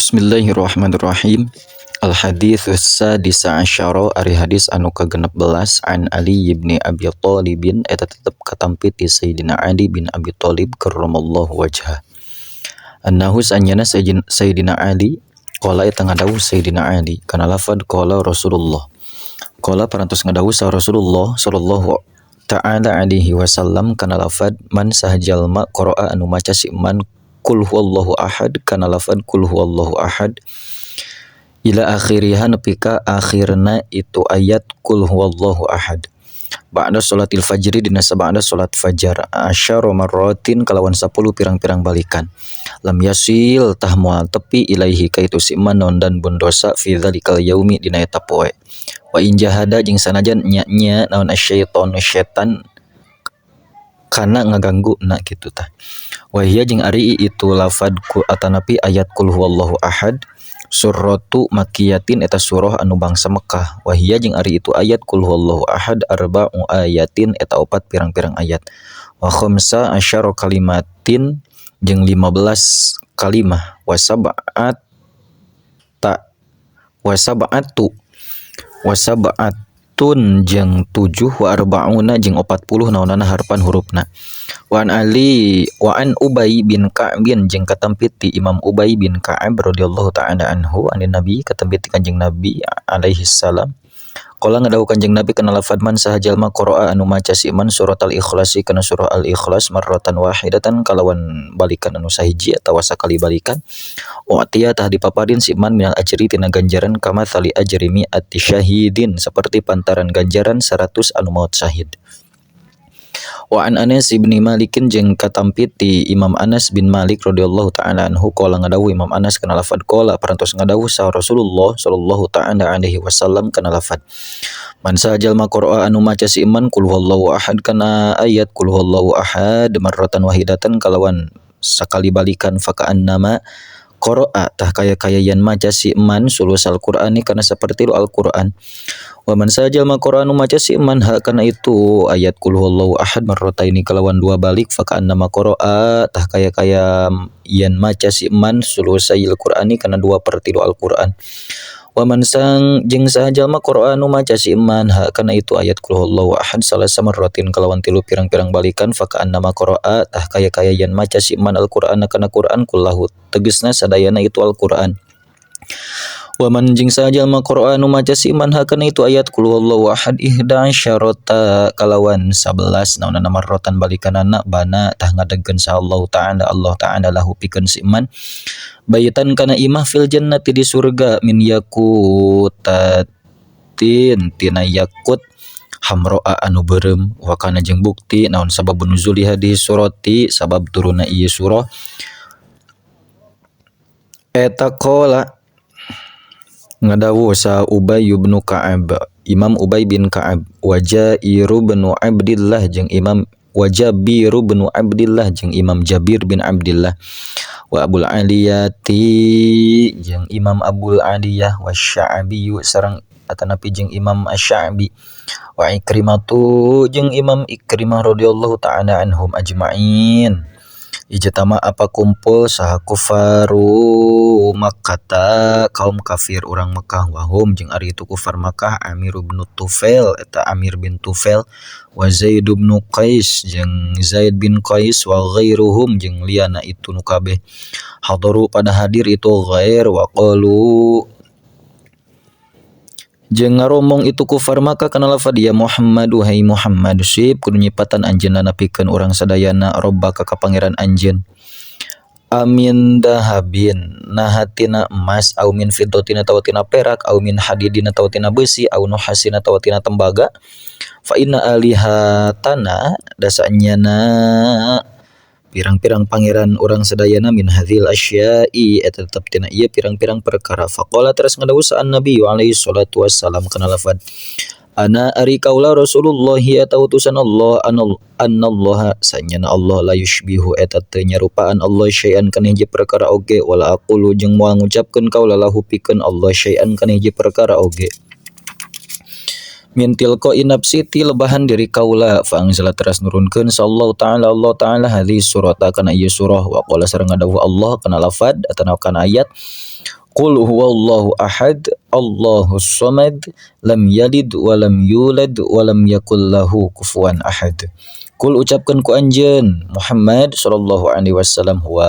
Bismillahirrahmanirrahim. Al hadits sadisa asyara ari hadis anu ka-16 an Ali bin Abi Thalibin eta tetep katampi ti Sayyidina Ali bin Abi Thalib karramallahu wajhah. Annahu sanyana Sayyidina Ali qala eta ngadawuh Sayyidina Ali kana lafad qala Rasulullah. Qala parantos ngadawuh sa Rasulullah sallallahu ta'ala alaihi wasallam kana lafad man saha jalma qara'a anu maca si man qul huwallahu ahad kana lafad qul huwallahu ahad ila akhiriha nepi ka akhirna itu ayat qul huwallahu ahad ba'da sholatil fajri dina sabada salat fajar asyara marratin kalawan 10 pirang-pirang balikan lam yasil tah moal tepi ilaihi ka itu si man naon dan bun dosa fi dzalikal yaumi dina eta poe wa in jahada jeung sanajan nya-nya naon asyaitonu setan kana ngaganggu na kitu tah. Wa hiya jeung ari itu lafad ku atanapi ayat qul huwallahu ahad suratu makiyatin eta surah anu bangsa Mekah. Wa hiya jeung ari itu ayat qul huwallahu ahad arba'u ayatin eta opat pirang-pirang ayat. Wa khamsa asyara kalimatin jeung 15 kalimah wa sab'at ta wa sab'atu wa sab'at tun jeung 7 wa arba'una jeung 40 naonana harpan hurufna. Wa an Ali wa an Ubay bin Ka'b jeung katampi ti Imam Ubay bin Ka'ab radhiyallahu ta'ala anhu anin Nabi katampi ti Kanjeng Nabi alaihi salam. Qala ngadawuh Kanjeng Nabi kana lafad man saha jalma qara'a anu maca si man surat al-Ikhlas kana surah al-Ikhlas marratan wahidatan kalawan balikan anu sahiji atawa sakali balikan u'tiya tah dipaparin si man minal ajri tina ganjaran kama thali ajri mi'ati syahidin seperti pantaran ganjaran 100 anu maut syahid. Wa an Anas ibni Malikin jeung katampi ti Imam Anas bin Malik radhiyallahu ta'ala anhu qala ngadawuh Imam Anas kana lafad qala parantos ngadawuh saha Rasulullah sallallahu ta'ala alaihi wasallam kana lafad man saha jalma qara'a anu maca si iman qul huwallahu ahad kana ayat qul huwallahu ahad marratan wahidatan kalawan sakali balikan faka'annama qara'a tah kaya-kaya yen maca si man sulusal Qur'ani kana saperti lu Al-Qur'an. Wa man saha jalma qara'a anu maca si man ha kana itu ayat qul huwallahu ahad marrataini kalawan dua balik faka'annama qara'a tah kaya-kaya yen maca si man sulusail Qur'ani kana 2/3 Al-Qur'an. Wa man sang jeung saha jalma qara'a anu maca si man ha kana itu ayat qul huwallahu ahad salasa marratin kalawan 3 pirang-pirang balikan faka'annama qara'a tah kaya-kaya yen maca si man Al-Qur'ana kana Qur'an kullahu tegesna sadayana itu Al-Qur'an. Wa man jeung saha jalma qara'a anu maca si man ha kana itu ayat qul huwallahu ahad ihda asyarata kalawan 11 naonana marratan balikanana bana tah ngadegkeun saha Allah ta'ala Allah ta'ala lahu pikeun si man baitan kana imah fil jannati di surga min yakutatin tina yakut hamroa anu beureum wa kana jeung bukti naon sabab nuzuli hadis surati sabab turunna ieu surah eta qala ngadawuh sa Ubay bin Ka'ab Imam Ubay bin Ka'ab wa Jair bin Abdillah jeung Imam wa Jabir bin Abdillah jeung Imam Jabir bin Abdillah wa Abul Aliyati jeung Imam Abul Aliyah wa Sya'bi sareng atanapi jeung Imam Asy-Sya'bi wa Ikrimatu jeung Imam Ikrimah radhiyallahu ta'ala anhum ajma'in. Ijtama apa kumpul saha kufaru Makkata kaum kafir urang Mekah wahum jeung ari itu kufar Makkah Amir bin Tufail eta Amir bin Tufail wa Zaid bin Qais jeung Zaid bin Qais wa ghairuhum jeung liyana itu nu kabeh hadaru pada hadir itu ghair wa qalu jeung ngaromong itu kufar Makkah kana lafad ya Muhammad wahai Muhammad sib kudu nyipatan anjeunna napikeun urang sadayana rabbaka ka pangeran anjeun amin dahabin naha tina emas au min fiddatin atawa tina perak au min hadidin atawa tina besi au nuhasin atawa tina tembaga fa inna alihatana dasanyana pirang-pirang pangeran urang sadayana min hadzil asya'i eta tetep tina ieu pirang-pirang perkara. Faqala teras ngadawuh sa Nabi alaihi salatu wassalam kana lafad ana ari kaula Rasulullah eta utusan Allah anallaha sanyana Allah la yushbihu eta teu nyarupaan Allah syai'an kana hiji perkara oge wala aqulu jeung moal ngucapkeun kaula lahu pikeun Allah syai'an kana hiji perkara oge. Min tilqa'i nafsi ti lebahan diri kaula. Fa anzala teras nurunkeun sallallahu ta'ala Allah ta'ala hadhihi surata kana ieu surah wa qala sareng ngadawuh Allah kana lafad atawa kana ayat Qul huwallahu ahad Allahus samad lam yalid wa lam yulad wa lam yakul lahu kufuwan ahad. Qul ucapkeun ku anjeun Muhammad sallallahu alaihi wasallam huwa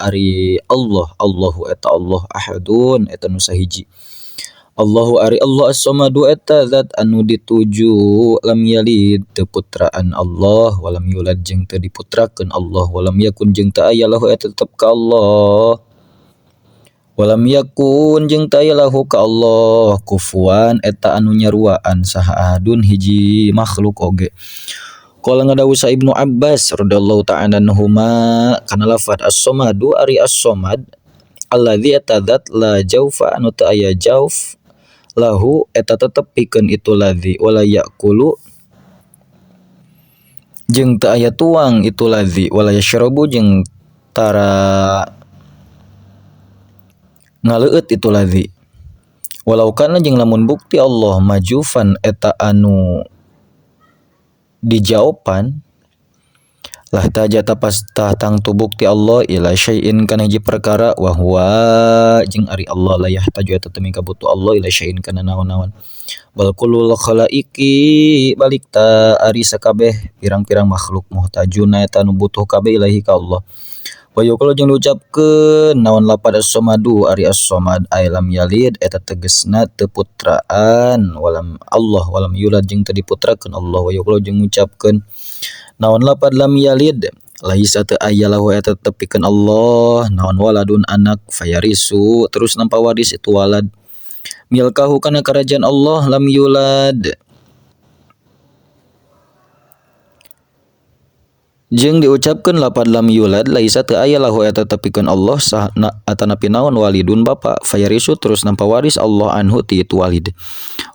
ari Allah Allahu eta Allah ahadun eta nu sahiji. Allahu ari Allah as-samadu eta zat anu dituju lam yalid teu putraan Allah wa lam yulad jeung teu diputrakeun Allah wa lam yakun jeung teu aya lahu eta tetep ka Allah. Walam yakun jeung teu aya lahu ka Allah kufuwan eta anu nyaruaan saha ahadun hiji makhluk oge. Qala ngadawuh sa Ibnu Abbas radhiyallahu ta'ala anhuma kana lafad as-samadu ari as-samad alladzi eta zat la jaufa anu teu aya jauf lahu eta tetep pikeun itu ladzi wala yakulu jeung teu aya tuang itu ladzi wala yashrabu jeung tara ngaleueut itu ladzi. Walau kana jeung lamun bukti Allah majufan eta anu dijaopan lah taja tapas tah tangtu bukti Allah ila syai'in kana hiji perkara wa huwa jeung ari Allah la yahtaju eta teu mikabutuh Allah ila syai'in kana naon-naon. Bal kullul khalaiqi balik ta ari sakabeh pirang-pirang makhluk muhtajuna eta anu butuh kabeh ilahi ka Allah. Wa yuqalu jeung diucapkeun naon lapad as-samadu ari as-samad ay lam yalid eta tegesna teu putraan walam Allah walam yulad jeung teu diputrakeun Allah. Wa yuqalu jeung ngucapkeun naon lapad lam yalid laisa teu aya lahu eta tetep pikeun Allah naon waladun anak fayarisu terus nampa waris itu walad milkahu kana kerajaan Allah lam yulad jeung diucapkeun lapad lam yulad laisa teu aya lahu eta tepikeun Allah sahna atanapi naon walidun bapa fayarisu terus nampa waris Allah anhu ti itu walid.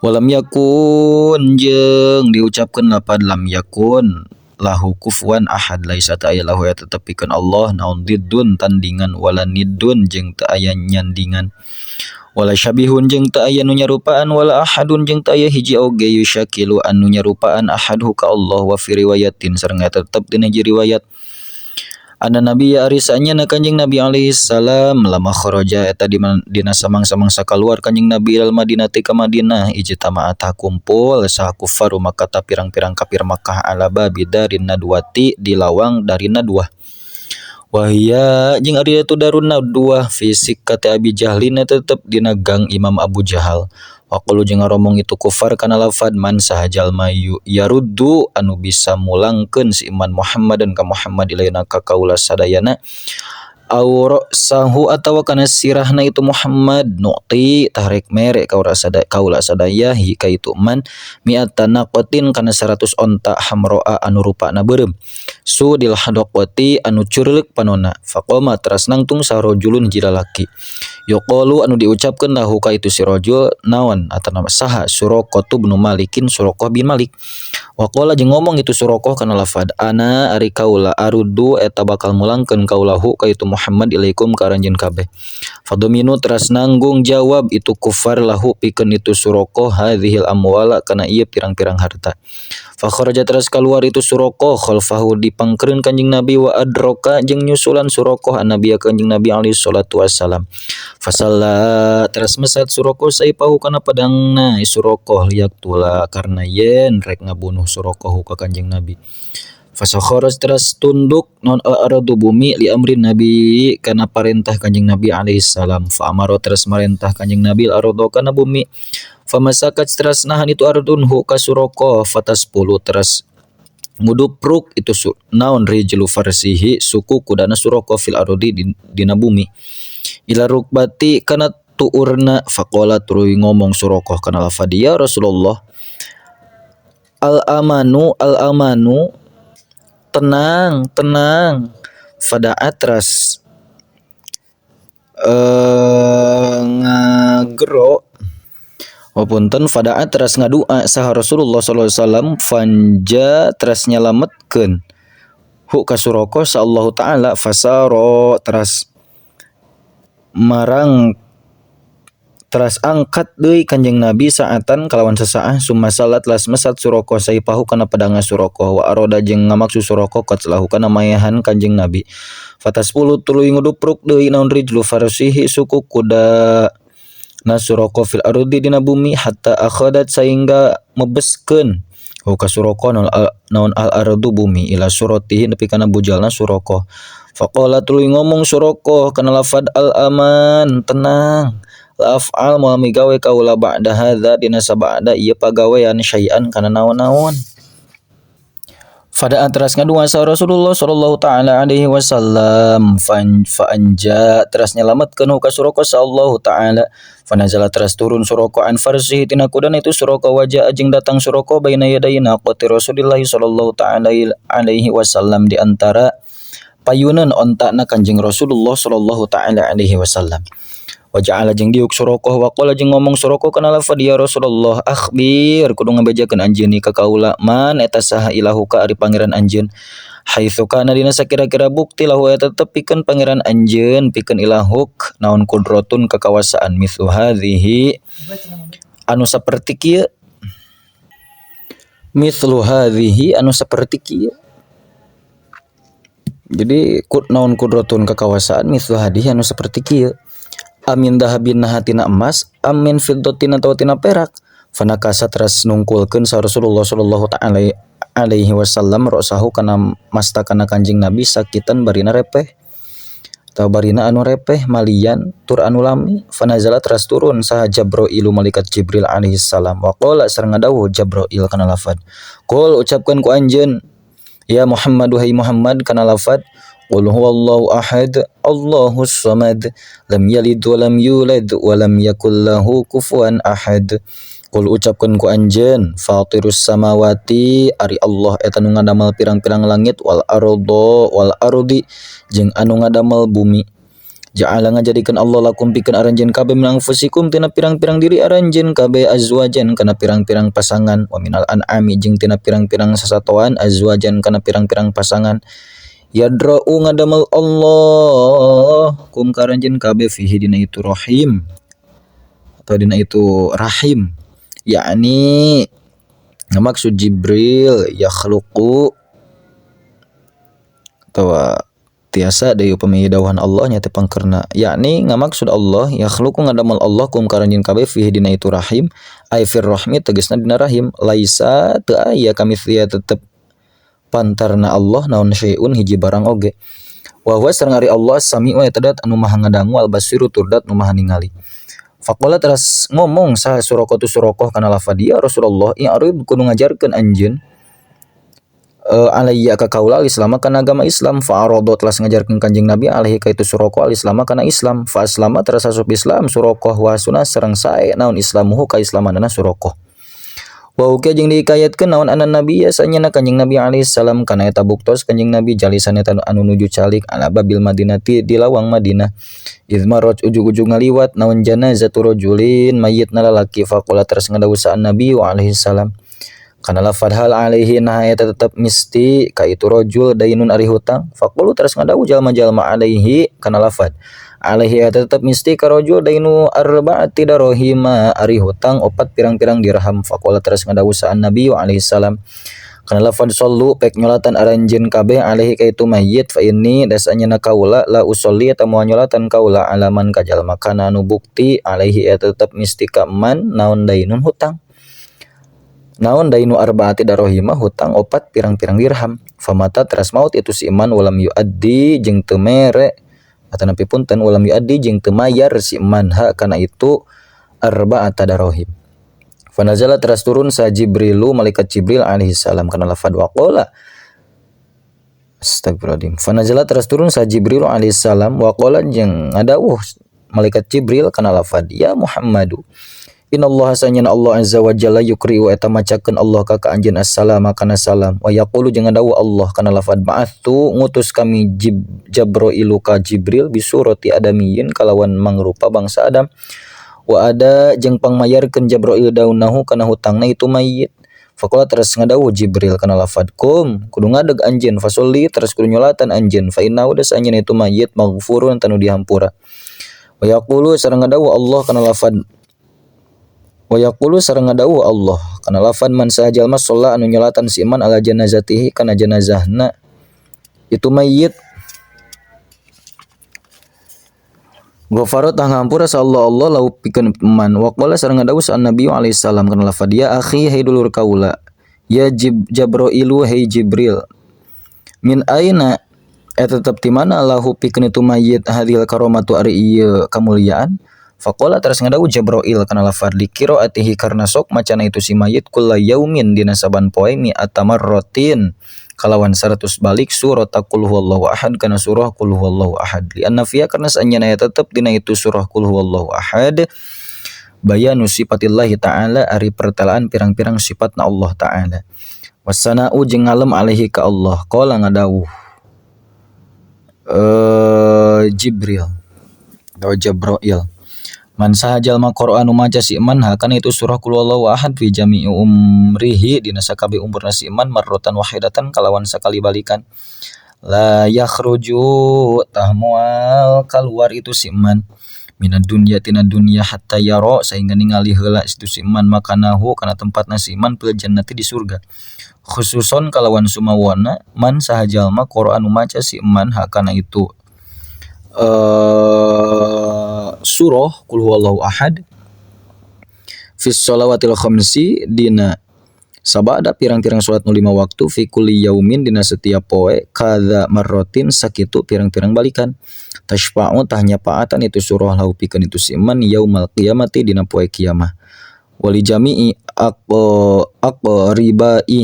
Walam yakun jeung diucapkeun lapad lam yakun lahu kufuwan ahad laisa teu aya lahu eta tepikeun Allah naon diddun tandingan wala niddun jeung teu aya nyandingan wala syabihun jeung teu aya nu nyarupaan wala ahadun jeung teu aya hiji oge yusyakilu anu nyarupaan ahadhu ka Allah. Wa fi riwayatin sareng eta tetep dina hiji riwayat anna nabiyya ari saenyana kanjeng Nabi alaihi salam lama kharaja eta dina samang-samangsa kaluar kanjeng Nabi ilal Madinati ka Madinah ijtama'at kumpul saha kufaru Makkah ta pirang-pirang kafir Makkah ala babi darin nadwati di lawang dari Nadwah. Wahia jeung ari itu darun nadwah fisik kata Abi Jahlin tetep dina gang Imam Abu Jahal. Waqulu jeung ngaromong itu kufar kana lafad man saha jalma yaruddu anu bisa mulangkeun si iman Muhammadan ka Muhammad ilaina ka kaula sadayana aw ra'sahu atawa kana sirahna itu Muhammad nu'ti tarik mere kaula sadaya hi ka itu man mi'ata naqatin kana 100 onta hamroa anu rupana beureum sudil hadaqati anu curleuk panona. Faqama teras nangtung sarojulun hiji lalaki yuqalu anu diucapkeun lahu ka itu si rajul naon atanawa saha Suraqah bin Malikin Suraqah bin Malik. Waqala jeung ngomong itu Suraqah kana lafad ana ari kaula aruddu eta bakal mulangkeun kaulahu ka itu Muhammad ilaikum ka aranjeun kabeh. Fadominu teras nanggung jawab itu kufar lahu pikeun itu Suraqah hadhil amwala kana ieu pirang-pirang harta. Fa kharaja teras kaluar itu Suraqah khalfahu dipangkereun kanjeng Nabi wa adraka jeung nyusulan Suraqah annabi kanjeng Nabi alaihi salatu wassalam. Fasalla teras mesat Suraqah saipahu kana padangna Suraqah liyaktula karena yen rek ngabunuh Suraqah ka kanjeng Nabi. Fasakharat teras tunduk non al-ardu bumi li amrin Nabi kana parentah kanjeng Nabi alaihi salam. Fa amaro teras marentah kanjeng Nabi al-ardu kana bumi. Famasakat teras nahan itu ardun hu ka Suraqah fatas puluh teras mudupruk itu naon rijlu farsihi suku kudana Suraqah fil ardi dina bumi. Ila rukbati kana tuurna faqala tuluy ngomong Suraqah kana lafadz ya Rasulullah al-amanu al-amanu tenang tenang. Fada atras ngagero wapunten fada atras ngadua saha Rasulullah sallallahu alaihi wasallam fanja teras nyalametkeun hu ka Suraqah sallallahu taala fasaro teras marang Teras angkat deui Kanjeng Nabi saatan kalawan sasaah summa salat las mesat Suraqah saifahu kana pedangna Suraqah wa arada jeung ngamaksud Suraqah qatlahu kana mayahan Kanjeng Nabi. Fatasfulu tuluy ngudupruk deui naon rijlu farsihi suku kuda na Suraqah fil ardi dina bumi hatta akhadat sahingga mebeskeun hu ka Suraqah naon al ardu bumi ila suratihi nepi kana bujalna Suraqah. Faqala tuluy ngomong Suraqah kana lafad al aman tenang la af'al moal migawe kaula ba'da hadza dina sabada ieu pagawean syai'an kana naon-naon. Fada'a teras ngadua sa Rasulullah sallallahu ta'ala alaihi wasallam fa anja teras nyelametkeun hu ka Suraqah sa Allah ta'ala. Fanazala teras turun Suraqah an farsihi tina kudana itu Suraqah wajah jeung datang Suraqah baina yadai naqati Rasulillah sallallahu ta'ala alaihi wasallam di antara payunan ontana Kanjeng Rasulullah sallallahu ta'ala alaihi wasallam. Wa ja'ala jeung diuk Suraqah wa qala jeung ngomong Suraqah kana lafad ya Rasulullah akhbir kudu ngabejakeun anjeun ka kaula man eta saha ilahuka ari pangeran anjeun haitsu kana dina sakira-kira bukti lahu eta tetep pikeun pangeran anjeun pikeun ilahuk naon kudratun kakawasaan mithlu hadhihi anu saperti kieu mithlu hadhihi anu saperti kieu. Jadi naon kudratun kakawasaan mithlu hadhihi anu saperti kieu amin dahabin tina emas amin fiddatin atawa tina perak. Fanakasa teras nungkulkeun sa Rasulullah sallallahu ta'ala alaihi wasallam ra'sahu kana mastakana Kanjeng Nabi sakitan barina repeh atau barina anu repeh malian tur anu lami. Fanazala teras turun saha Jabrailu malaikat Jibril alaihi salam wa qala sareng ngadawuh Jabrail kana lafad qul ucapkeun ku anjeun ya Muhammad wahai Muhammad kana lafad qul huwallahu ahad Allahus samad lam yalid wa lam yulad wa lam yakul lahu kufuwan ahad. Qul ucapkeun ku anjeun fatirus samawati ari Allah eta nu ngadamel pirang-pirang langit wal ardo wal ardi jeung anu ngadamel bumi. Ja'ala ngajadikeun Allah lakum pikeun aranjeun kabeh min anfusikum tina pirang-pirang diri aranjeun kabeh azwajan kana pirang-pirang pasangan wa minal an'ami jeung tina pirang-pirang sasatoan azwajan kana pirang-pirang pasangan. Yadra'u ngadamel Allah kum ka aranjeun kabeh fihi dina itu rahim atau dina itu rahim yakni ngamaksud Jibril yakhluqu atawa tiasa deui upami dawuhan Allah nya teh pangkerna yakni ngamaksud Allah yakhluqu ngadamel Allah kum ka aranjeun kabeh fihi dina itu rahim ay fir rahmi tegasna dina rahim laisa teu aya kamitsliya tetep pantarna Allah naon syai'un hiji barang oge wa huwa sareng ari Allah sami'u eta dat anu maha ngadangu al basiru tur dat nu maha ningali. Faqala teras ngomong saha Suraqah tu Suraqah kana lafad ya Rasulullah i'rid kudu ngajarkeun anjeun alayya ka kaula al-Islam kana agama Islam. Fa arada telah ngajarkeun Kanjeng Nabi alaihi ka itu Suraqah al-Islam kana Islam. Fa aslama teras asup Islam Suraqah wa sunah sareng sae naon islamuhu ka islamanana Suraqah. Wa ukia jeung dihikayatkeun naon anan Nabi ya sanyana Kanjeng Nabi alaihi salam kana eta buktos Kanjeng Nabi jalisan eta anu nuju calik ala babil Madinati di lawang Madinah. Idz marrat ujug-ujug ngaliwat naon janazatu rajulin mayitna lalaki faqala teras ngadawuh saan Nabi alaihi salam kana lafad hal alaihi nah eta tetep misti ka itu rajul dainun ari hutang. Faqulu teras ngadawuh jalma-jalma alaihi kana lafad alaihi eta tetep misti ka rajul dainu arba'ati darahima ari hutang opat pirang-pirang dirham. Faqala teras ngadawuh saan Nabi alaihi salam kana lafad sallu pek nyolatan aranjeun kabeh alaihi ka itu mayit fa inni dasanyana kaula la usolli eta moal nyolatan kaula alaman ka jalma kana anu bukti alaihi eta tetep misti ka man naon dainun hutang naon dainu arba'ati darahima hutang opat pirang-pirang dirham. Famata teras maut itu si iman walam yuaddi jeung teu mere atanapi punten walam yuaddi jeung teu mayar si iman ha kana itu arba'ata darahim. Fanazala teras turun sa Jibrilu malaikat Jibril alaihi salam kana lafad waqala astagfirullahaladzim. Fanazala teras turun sa Jibril alaihi salam waqala jeung ngadawuh malaikat Jibril kana lafad ya Muhammadu innallaha sanyana Allah azza wa jalla yukri'u eta macakeun Allah ka anjeun assalama kana salam wa yaqulu jeung ngadawuh Allah kana lafad ba'atsu ngutus kami Jabrailu ka Jibril bisurati adamiyyin kalawan mangrupa bangsa Adam wa ada jeung pangmayarkeun Jabrail daunahu kana hutangna itu mayit. Faqala teras ngadawuh Jibril kana lafad kum kudu ngadeg anjeun fasolli teras kudu nyolatan anjeun fa innahu das anjeun itu mayit maghfurun tanu dihampura. Wa yaqulu sareng ngadawuh Allah kana lafad Wa yaqulu sareng ngadawuh Allah kana lafan man saha jalma sholla anu nyolatan si man ala janazatihi kana janazahna itu mayyit ghafara tah ngampura sa Allah Allah lau pikeun man. Wa qala sareng ngadawuh sa Nabi alaihi salam kana lafad ya akhi hey dulur kaula ya Jabrailu hey Jibril min aina eta tetep ti mana lahu pikeun itu mayyit hadhil karamatu ari ieu kamuliaan. Faqala teras ngadawuh Jibril kana lafad li qiraatihi karna sok macana itu si mayit kulla yaumin dina saban poe mi'ata marratin kalawan 100 balik surah qul huwallahu ahad kana surah qul huwallahu ahad li anna fiha karna saenyana aya tetep dina itu surah qul huwallahu ahad bayanu sifatillahi ta'ala ari pertelaan pirang-pirang sifatna Allah ta'ala wassana'u jeung ngalem alaihi ka Allah. Qala ngadawuh Jibril atau Jibril man saha jalma Qur'an nu maca si man hakana itu surah qul huwallahu ahad fi jami'i umrihi dina sakabeh umurna si man marratan wahidatan kalawan sakali balikan la yakhruju tah moal kaluar itu si man minad dunya tina dunya hatta yara sehingga ningali heula itu si man makanahu kana tempatna si man fil jannati di surga khususon kalawan sumawana man saha jalma Qur'an nu maca si man hakana itu surah qul huwallahu ahad fis sholawatil khamsi dina sabada pirang-pirang salat nu 5 waktu fi kulli yaumin dina setiap poe kadza marratin sakitu pirang-pirang balikan tashfa'u tah nyapaatan itu surah lahu pikeun itu si man yaumal qiyamati dina poe kiamah wali jami'i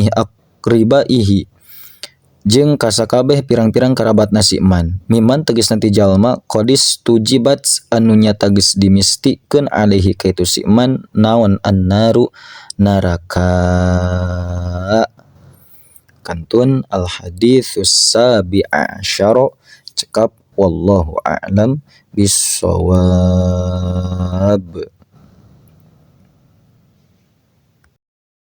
aqribaihi jeung kasakabeh pirang-pirang karabatna si man miman tegas nanti jalma qadis tujibat anu nyata geus dimistikeun alaihi ka itu si man naon annaru neraka. Kantun al haditsus sabi'a asyara cekap wallahu a'lam bissawab.